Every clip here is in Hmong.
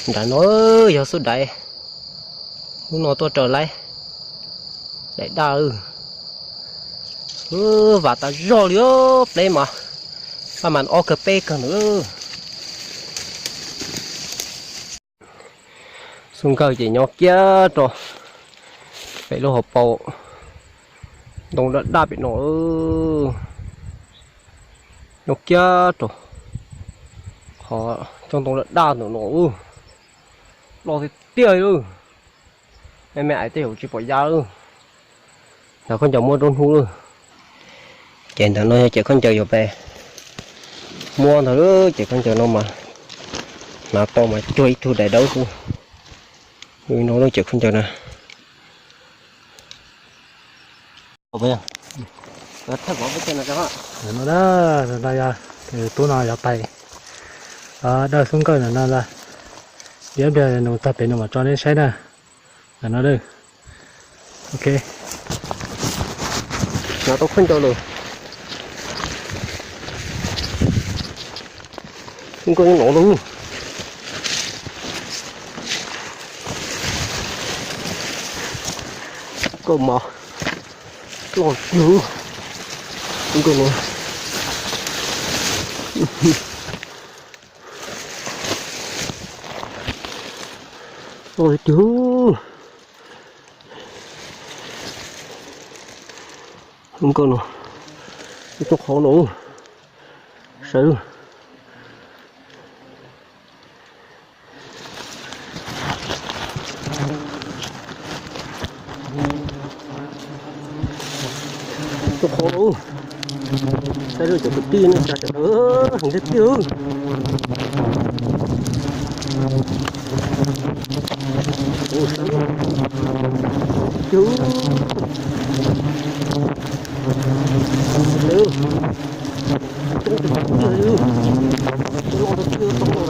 Nram no yog xub daiv, hnub no tuaj raws laib daim daj. Vam tas zog li, pleb mas, paj mas ob kawg peb kawg ntawd. Xub nkawj ces nyob kiag rau pem lub hauv paus ntoo daj daj pem no, nyob kiag rau qhov cov ntoo daj daj ntawm no, loj tiag tiag li. Me me ais tej zaum tsis pom ya lawm. Ntawm khaub ncaws muab rau hnub lawm. Ces ntawm no yog ces khaub ncaws yuav pais muab ntag lawm. Ces khaub ncaws no mas hnav tau mas cuag ib tug daim dawb xwb. No lub ces khaub ncaws na. No, no yog tub no yuav pais dawj xub nkawj ntawm no ntag. Ib pliag nws txog pem no mam tso nej saib na. Ntawm no, ok, xav tau khaub ncaws lawm. Xub nkawj no lawm. Nkawj mas loj tiag. Xub nkawj no loj tiag. Xub nkawj no, ib tug qhov no, saib. Tus qhov, saib lub cov kwv tij no tsa sawv daws heev tiag tiag. Tus, coob tiag tiag li, loj tiag tiag, coob loj lawm. Loj tiag coob tiag tiag.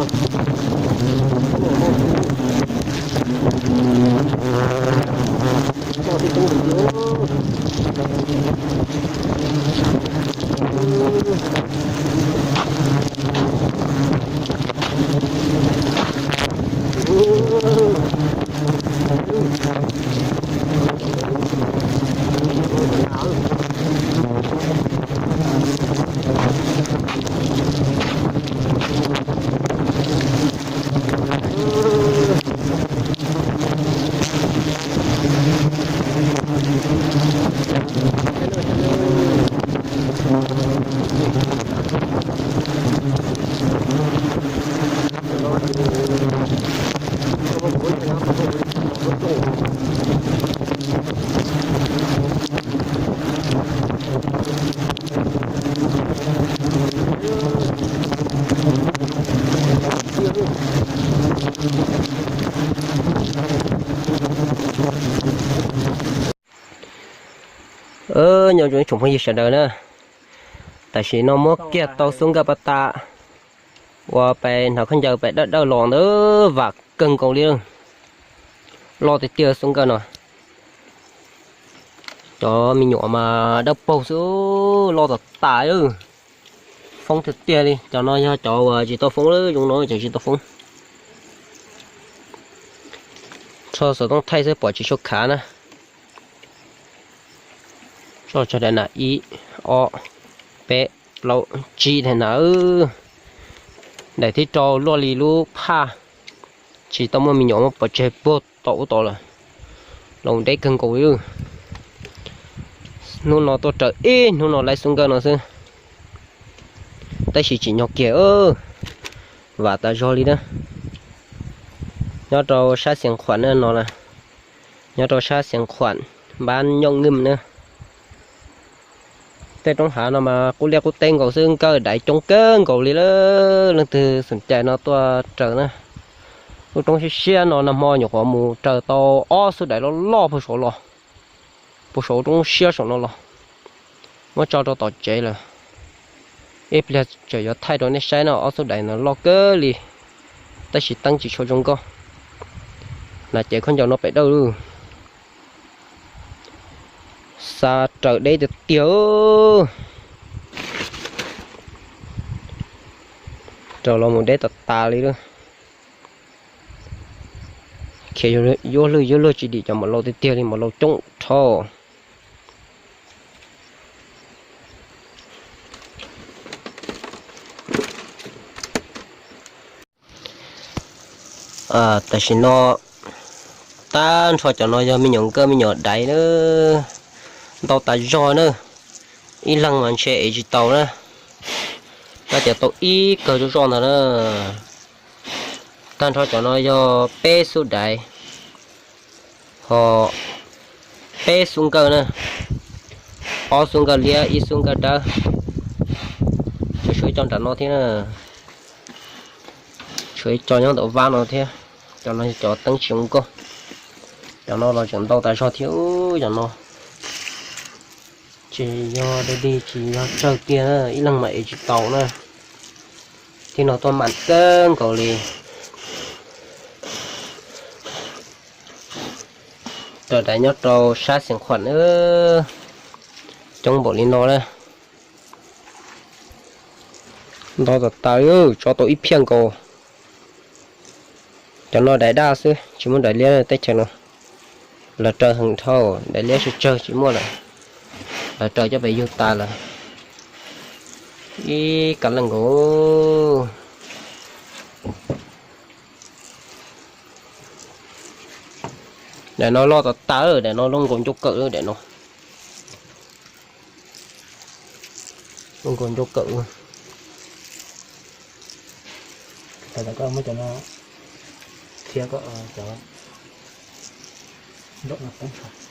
Nyob zoo ib tsoom phooj ywg sawv daws na, tam sim no muab kiag tau xub nkawj paj tas uas pais hnav khaub ncaws pais dawj dawj los ntawd vam kawg nkaus li. Loj tiag tiag xub nkawj no. Cov me nyuam mas dawb paug xwb, loj tas tas li. Foob tiag tiag li, cov no yog cov uas tsis tau foob lawm, zoo no cov tsis tau foob. Tsho xov tooj thaij xwb pom tsis tshua khav na. Tsho tsawg daim na, ib, ob, peb, plaub, tsib daim na. Daim thib rau luaj li lub phaj, tsis tau muaj me nyuam muab pov tseg puag tom ub tod lawm. Los deb kawg nkaus li. Hnub no tuaj raws ib hnub no laib xub nkawj no xwb, tab sis tsim nyog kiag, vam tas zog li na. Nyob rau sab Xiav Khuam no na, nyob rau sab Xiav Khuam, npab Nyooj Nwj na. Tej roob hav no mas qub liaj qub teb nkaus xwb, nkawj daiv coob kawg nkaus li lawm. Leej twg xom cai no tuaj raws na. Lub roob siab siab no nag hmo nyuam qhuav mus raws tau ob xub daiv loj loj puag saud los, puag saud roob siab saum no los, muab tso rau tom tsev lawm. Ib pliag tseem yuav thaij rau nej saib no, ob xub daiv no loj kawg li, tab sis teeb tsis tshua zoo nkauj. Hnav cev khaub ncaws no pem dawj lawm. Xa raws deb tiag tiag. Raws los mus deb tas tas li lawm. Khiav yuag lwj yuag luag tsis dim cov maum laus tiag tiag li, maum laus coob dhau. Tam sim no tag nrho cov no yog me nyuam nkawj me nyuam daiv na, ntau tas zog na, ib leeg mas ntshe ev tsis tau na, tab tias tau ib kawg zoj zoj ntag na. Tag nrho cov no yog peb xub daiv, ho peb xub nkawj na, ob xub nkawj liab ib xub nkawj dawb. Tshuav ib co nram no thiab na, tshuav ib co nyob ntawm vab no thiab. Cov no yog cov teeb tsis zoo nkauj. Cov no los tseem ntau tas zog thiab, cov no tsis yog dog dig tsis yog tsawg tiag, ib leeg mas ev tsis tau na. Thib no tuaj mam kawg nkaus li. Raws daim nyob rau sab Xeev Khuam na, coob npaum li no na. Ntau tas tas, tso tau ib phiaj nkaus. Cov no daim daj xwb tsis muaj daim liab teb chaws no. Lawv raws heev dhau, daim liab tsawg tsawg tsis muaj lawm. Lawv raws coj pem yug tas lawm. Ib kab leej nkaus. Daim no loj tas tas, daim no loj nkaus ncauj kawm, daim no loj nkaus ncauj kawm. Thaum koj muab cov no thiab koj cov nraum no poob.